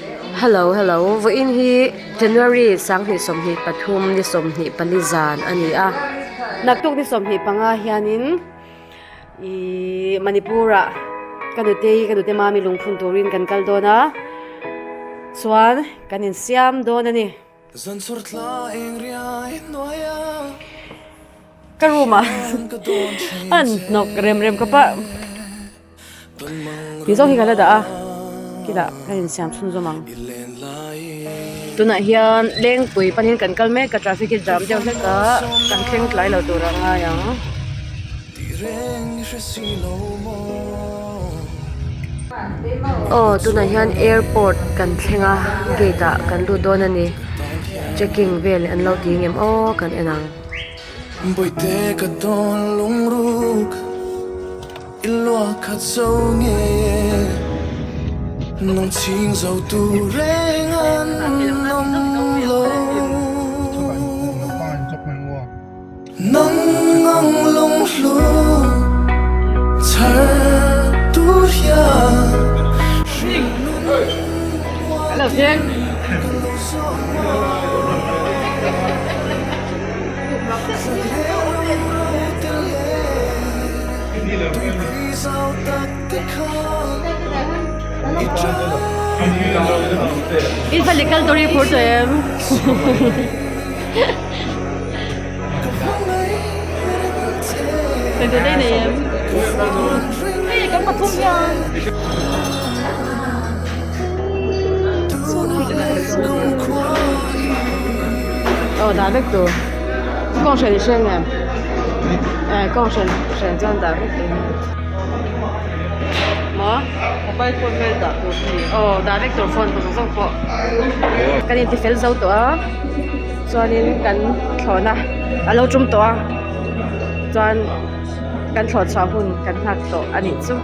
Hello hello vawiin hi January 2023 ni 24 zan a ni a naktuk ni 25 hianin ihh Manipur ah ka nutei ka nute mami lungphun turin kan kal dawn a chuan kan insiam dawn a ni. Ka room ah an hnawk rem rem khawp a tih zawng hi ka la dah a khilah ka insiam chhunzawm ang tunah hian lengpui panin kan kal mek a traffic hi jam deuh hlek a kan thleng tlai lo tur a ngai ang. Aw tunah hian airport kan thleng a gate ah kan lut dawn a ni checking vel an lo ti ngem aw kan en ang. In fali kal tur hi phur tawh em? Aw dah vek tur kawng hran i hreng em eh kawng hran hran chuan dah vek tur maw mobile phone vel dah tur aw dah vek tur phone zawng zawng pawh kan inti fel zo tawh a. Chuanin kan thlawhna a lo tum tawh a chuan kan thlawh chhuah hun kan nghak tawh a nih chu.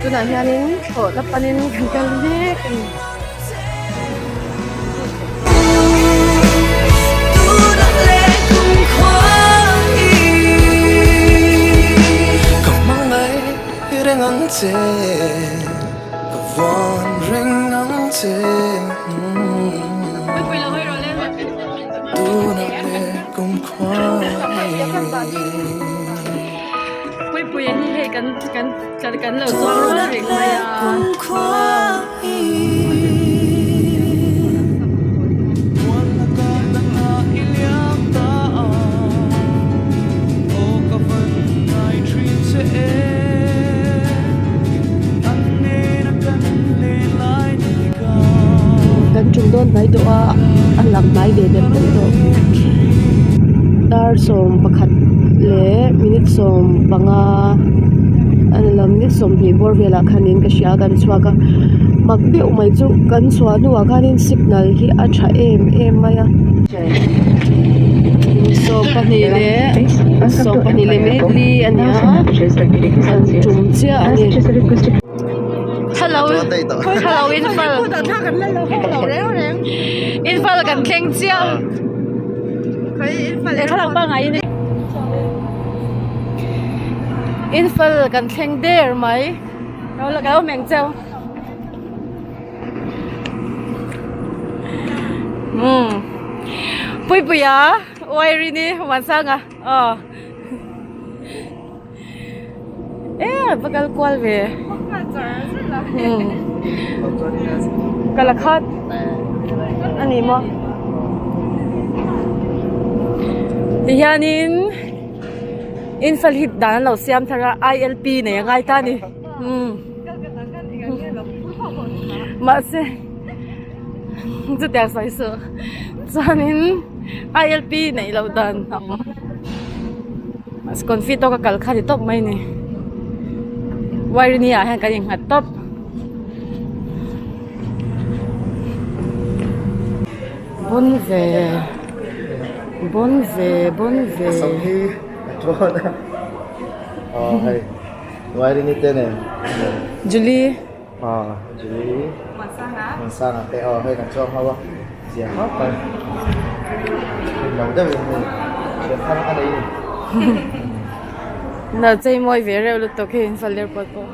Tunah hianin thlawhna panin kan kal mek a ni. ang che Ka vuan reng ang che Tunah leh kumkhua Tunah leh kumkhua Kan tum dawn hnai tawh a a lang hnai ve deuh deuh tawh dar 11 leh minute 15 a ni lo minute 20 bawr velah khanin ka hria kan chhuak a mak deuh mai chu kan chhuah hnuah khanin signal hi a tha em em mai a. 12 leh 12 leh minute li a ni a an tum chiah a ni. Hello hello Imphal Imphal kan thleng chiah thlalak pangngai in Imphal kan thleng der mai lo ka lo meng cheu. Umm Puipuia Uairini Muansanga aw e va kal kual ve umm ka la khat a ni maw tihianin Imphal hi dan an lo siam thar a I L P nei a ngai ta a ni umm. Mahse chutiang sawi suh chuanin I L P neih loh dan a awm mahse confi tawka kal kha a ni tawp mai a ni wire ni ah hian kan innghat tawp. Bawn ve bawn ve bawn ve. Julie. Julie. Muansanga te aw hei kan chuang ho a zia khawp mai hlim lo deuh in hei thian thar a nei a ni. Na chei mawi ve reuh lutuk hei Imphal airport pawh.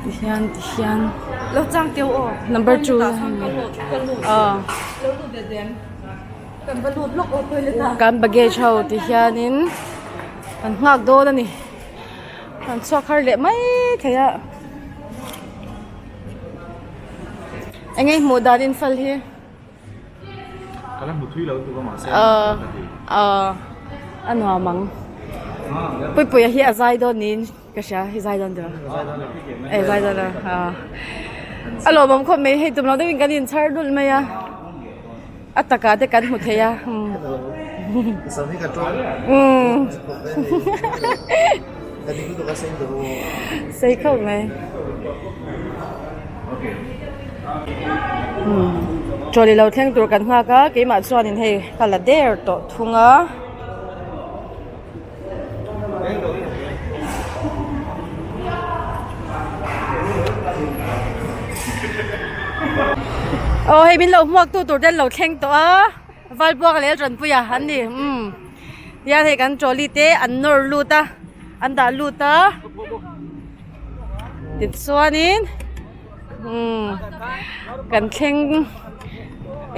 Tihian tihian number 2 kan baggage ho ti hianin an nghak dawn a ni an chhuak har leh mai thei a eng nge hmuh dan Imphal hi. Ka la hmu thui lo tuk a mahse ka ti. A nuam ang. Puipuia hi a zai dawn niin ka hria hi zai dawn tiraw? E zai dawn a a lawmawm khawp mai hei tum lo deuhin kan inchhar dulh mai a a takah te kan hmu thei a. Sei khawp mai. Trolley lo thleng tur kan nghak a keimah chuanin hei ka la der tawh thung a. Aw hei min lo hmuak tu tur te an lo thleng tawh a Valbuanga leh Tanpuia an ni umm tihian hei kan trolley te an nawr lut a an dah lut a tichuanin umm kan thleng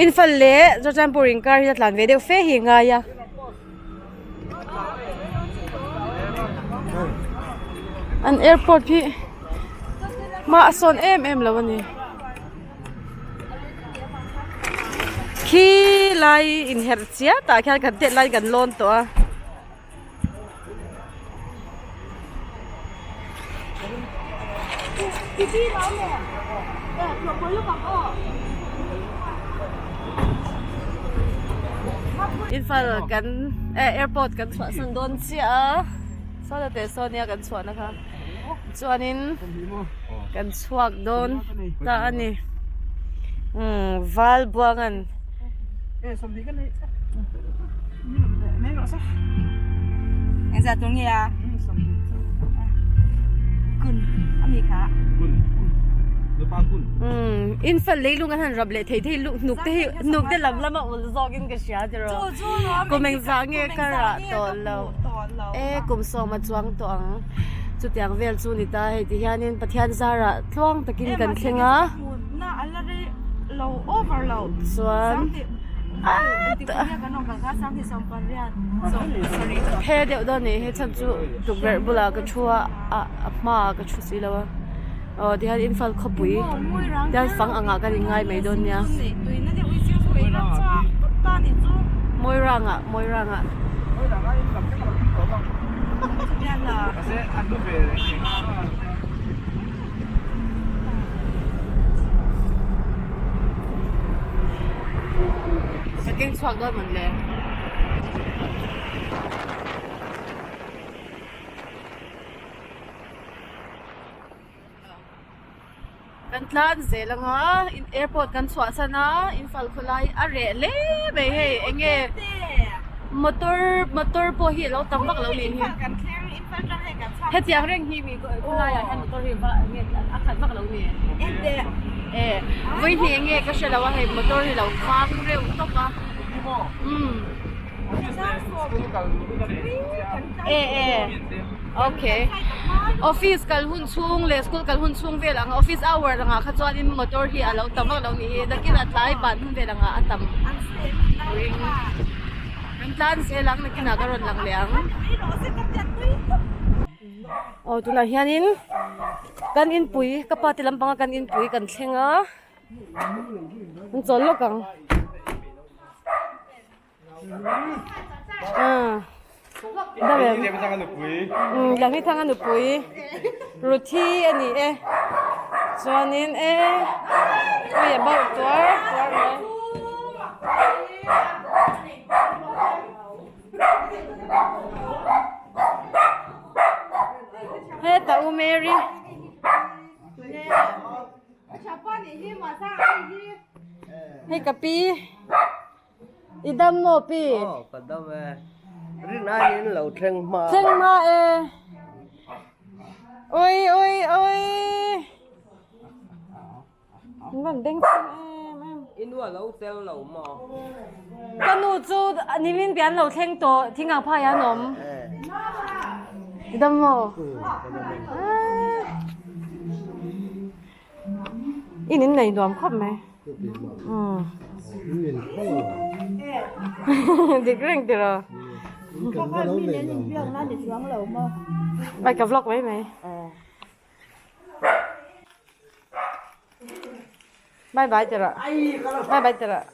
Imphal leh Churachandpur inkar hi a tlan ve deuh fe hi a ngai a. An airport hi hma a sawn em em lo a ni khi lai inherh chiah tah khian kan tet lai kan lawn tawh a. Imphal kan eh airport kan chhuahsan dawn chiah a saw teh saw nia kan chhuahna kha chuanin kan chhuak dawn ta a ni umm Valbuangan. Umm infal leilung an han rap leh thei thei luh hnuk te hi hnuk te lam lama ul zawk in ka hria tiraw kum engzah nge ka rah tawh lo e kum sawma chuang tawh ang chutiang vel chu ni ta hei ti hianin Pathian zarah tluang takin kan thleng a chuan phe deuh dawn a nih hi chhan chu tukverh bulah ka thu a a hmaah ka thu si lo a. Aw tihian Imphal khawpui tihian fang angah kan inngai mai dawn nia Moirangah Moirangah Ka keng chhuak dawn mawn le. Kan tlan zel anga airport kan chhuah san a Imphal khawlai a reh hle mai hei eng nge motor motor pawh hi alo tam vak lo nih hi hetiang reng hi mi khawlai ah hian motor hi va eng nge a khat vak lo ni e vawihnih eng nge ka hre lo a hei motor hi lo vang reuh tawp a umm e e. Okay. Office kal hun chhung leh school kal hun chhung vel ang office hour angah kha chuanin motor hi a lo tam vak lo ni hi nakin a tlai ban hun vel angah a tam ring kan tlan zel ang nakinah ka rawn lang leh ang. Aw tunah hianin kan inpui ka pa te lampanga kan inpui kan thleng a an chawl lawk ang. Lam hi thang a nupui Ruthi a ni e chuanin e ui a bauh tuar tuar mai. Hetah u Mary. Hei ka pi. I dam maw pi? Aw ka dam e. Rin aiin lo thleng hma. Thleng hma e. Oi oi oi. Van beng thleng em em. I nu a lo tel lo maw? Ka nu chu nimin pian lo thleng tawh thing ang phai an awm. I dam maw? In in nei nuam khawp mai. Dik reng tiraw. Ai ka vlog mai mai. Bye bye tiraw. Bye bye tiraw.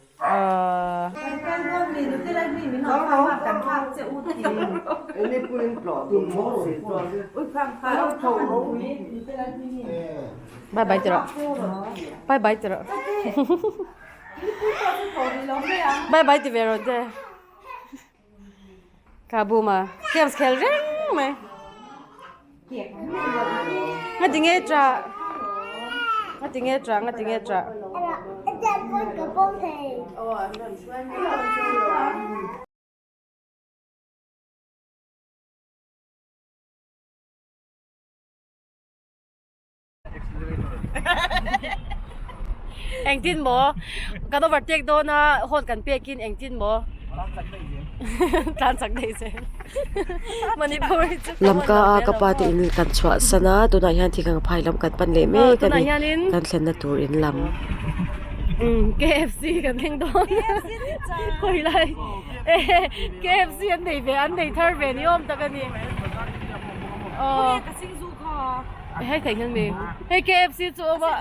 Bye bye tiraw. Bye bye tiraw. Bye bye ti ve rawh te. Ka bum a games khel reng mai. Nga ti nge tra. Nga ti nge tra nga ti nge tra. Engtin maw kan overtake dawn a horn kan pek in engtin maw tlan chak daih zel Manipur hi chu Lamka a ka pa te in kan chhuah san a tunah hian thing ang phai lam kan pan leh mek a ni kan thlenna tur in lam. KFC kan thleng dawn khawi lai KFC an nei ve an nei thar ve ni awm tak a ni. Hei thei hian mi hei KFC chu awm a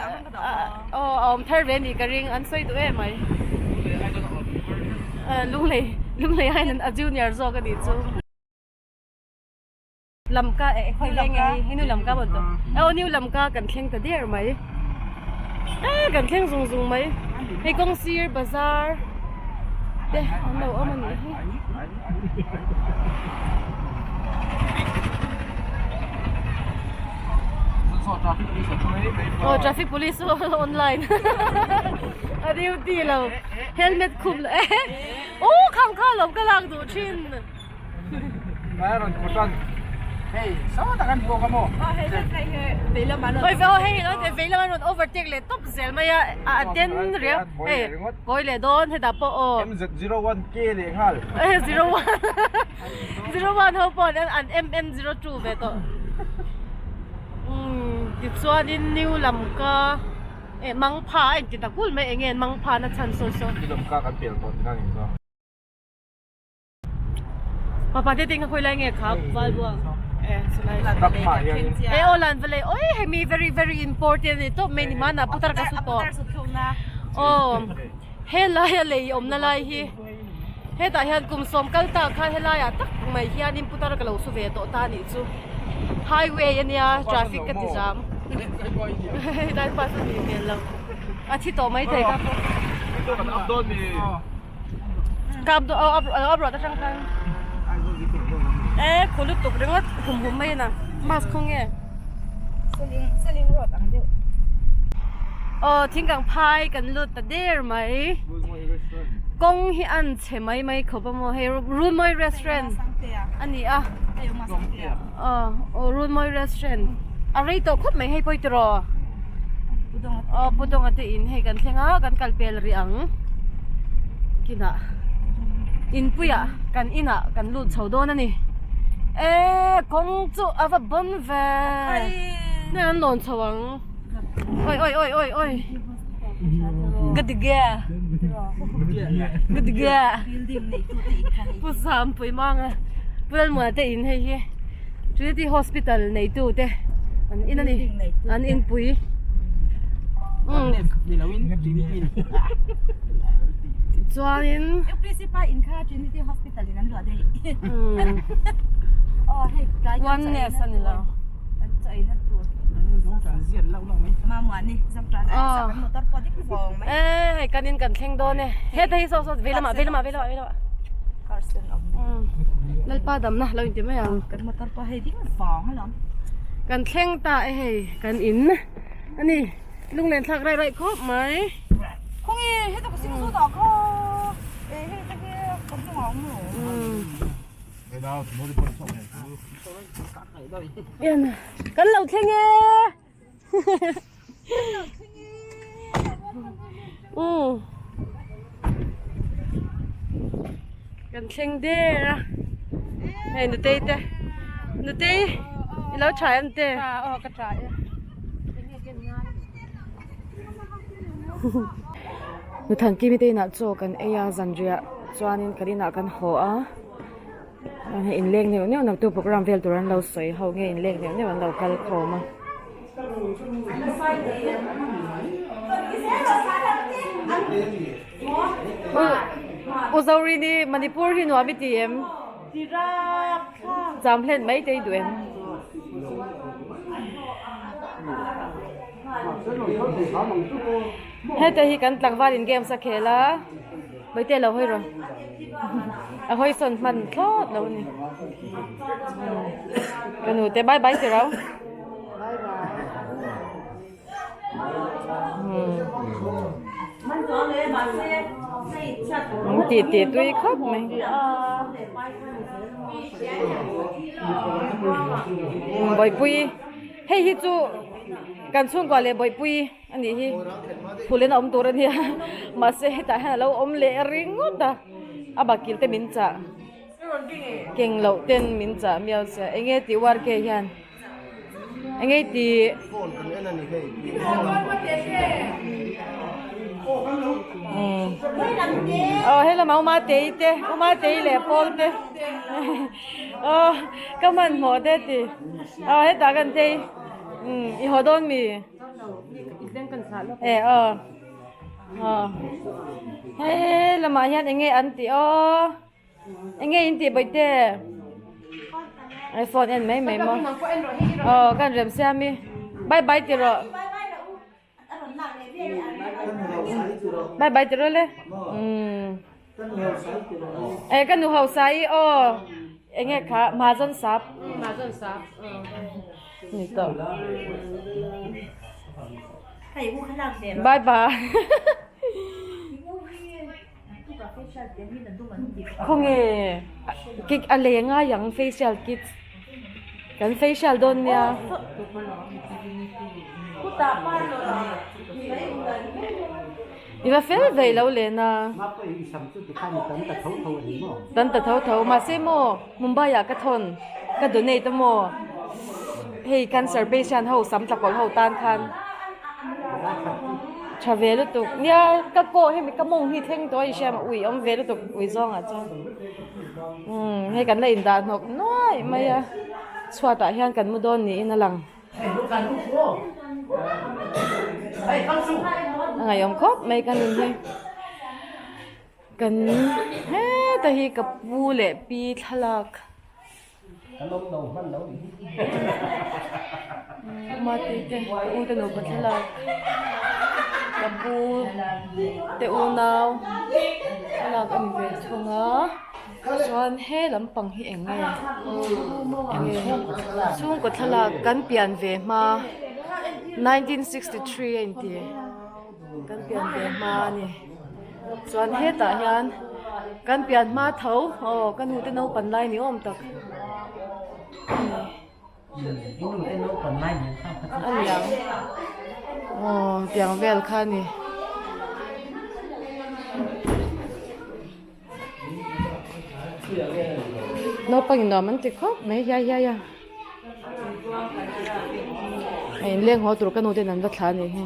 aw a awm thar ve anih ka ring an sawi duh em mai lunglei lunglei aiin a junior zawk anih chu lamka eh khawi leng nge hei new lamka maw tawh aw new lamka kan thleng ta der mai eh kan thleng zung zung mai hei kawng sir bazar te an lo awm anih hi. Aw traffic police chu online a duty lo helmet khum lo eh aw khang kha lo ka lak duh thin. Hei saw tak an hmuh ka maw? Aw hei hei hei hei veilam an rawn aw hei hei veilam an rawn overtake leh tawp zel mai a a den riau hei kawi leh dawn hetah pawh aw. MZ01K leh nghal. 01 01 ho pawh an MN02 ve tawh. Umm tichuanin new lamka eh mangpha a inti ta kul mai eng nge mangpha na chhan saw saw. New lamka kan pel tawh tihna a nih chu. Papa te ting khawi lai nge kha val buang eh chulai Truck hmah hianin eh aw lan vale oi hei mi very very important ni tawp mai ni mana putar ka su tawh aw helai a lei awmna lai hi hetah hian kum sawm kal tak khan helai ah tak mai hianin putar ka lo su ve tawh ta anih chu highway ania traffic ka ti zam helai pass a nih hmel lo a thi tawh mai thei ka pawh. Kap do aw aw rawt atang khan e khu lutuk ringawt hum hum mai a mask khaw nge seling seling rawt ang deuh aw thingkang phai kan lut ta der mai kawng hi an chhe mai mai khawp a maw hei Runmawi restaurant a ni a aw Runmawi restaurant a rei tawh khawp mai hei pawh i tiraw aw Pu Dawnga te in hei kan thleng a kan kal pel rih ang kinah inpuiah kan inah kan lut chho dawn a ni eee kawng chu a va bawn ve hei an lawn chho ang awi awi awi awi awi ka ti ge ka ti ge Pu Sampui Manga Pu Lalmuana te in hei hi. Trinity Hospital neitu te an in a ni an inpui tichuanin oneness a ni lo e hei kan in kan thleng dawn e heta hi saw saw vei lamah vei lamah vei lamah vei lamah Lalpa damna lo inti mai ang. Kan motor pawh hei ding vang alawm. Kan thleng ta e hei kan in a ni lunglen thlak raih raih khawp mai. Khawnge heta ka sing zu dah kha e hei te hi ka hnung ah awm lo. Kan lo thleng e. Umm kan thleng der a hei nutei te nutei i lo tha em te aw ka tha e Nuthankimi te inah chaw kan ei a zanriah chuanin kan inah kan haw a. Hei inleng neuh neuh naktu program vel tur an lo sawi ho nge inleng neuh neuh an lo kal khawm a. U Zorini Manipur hi nuam i ti em? Zam hlen mai te i duh em? Heta hi kan tlangval in games a khel a. Hawite lo hawi rawh a hawi sawn hman thlawt lo a ni ka nu te bye bye ti ro ti ti tui khawp mai bawihpui hei hi chu kan chhungkua leh bawihpui. A nih hi phul in a awm tur a nia mahse hetah hian a lo awm leh ringawt a a bakil te min chah keng loh ten min chah miau sia eng nge tih uar ke hian eng nge tih aw he lamah uma tei te uma tei leh pawl te aw ka hmanhmawh te ti aw hetah kan tei umm i haw dawn mi. Eh aw aw he lamah hian eng nge an tih aw eng nge in tih bawihte ai phone en mai mai maw aw kan rem siam i bye bye ti rawh bye bye ti rawh le umm eh ka nu hausa i aw eng nge kha mahzawn sap ni tawh bye bye khawnge kik a lei ngai ang facial kit. Kan facial dawn nia. I va fel vei lo len a. Tan ta tho tho mahse maw Mumbai ah ka thawn ka donate a maw hei cancer patient ho sam tla kawlh ho tan khan tha ve lutuk nia ka kaw hemi ka mawng hi thleng tawh a i hria maw ui awm ve lutuk ui zawng ah chuan umm hei kan la indah hnawk nuai mai a chhuat ah hian kan mu dawn niin a lang. A ngaihawm khawp mai ka nun hi kan heta hi ka pu leh pi thlalak mate te ka u te nupa thlalak ka pu te unau thlalak a ni ve thung a. Chuan he lampang hi eng nge eng nge chhungkaw thlalak kan pian ve hma 1963 a inti kan pian ve hma a ni chuan hetah hian kan pian hma tho aw ka nu te naupan lai ni awm tak a ni a ni ang aw tiang vel kha a ni. Naupang in nuam an ti khawp mai hiai hiai a a inleng haw tur ka nu ten an va thlah a nih hi.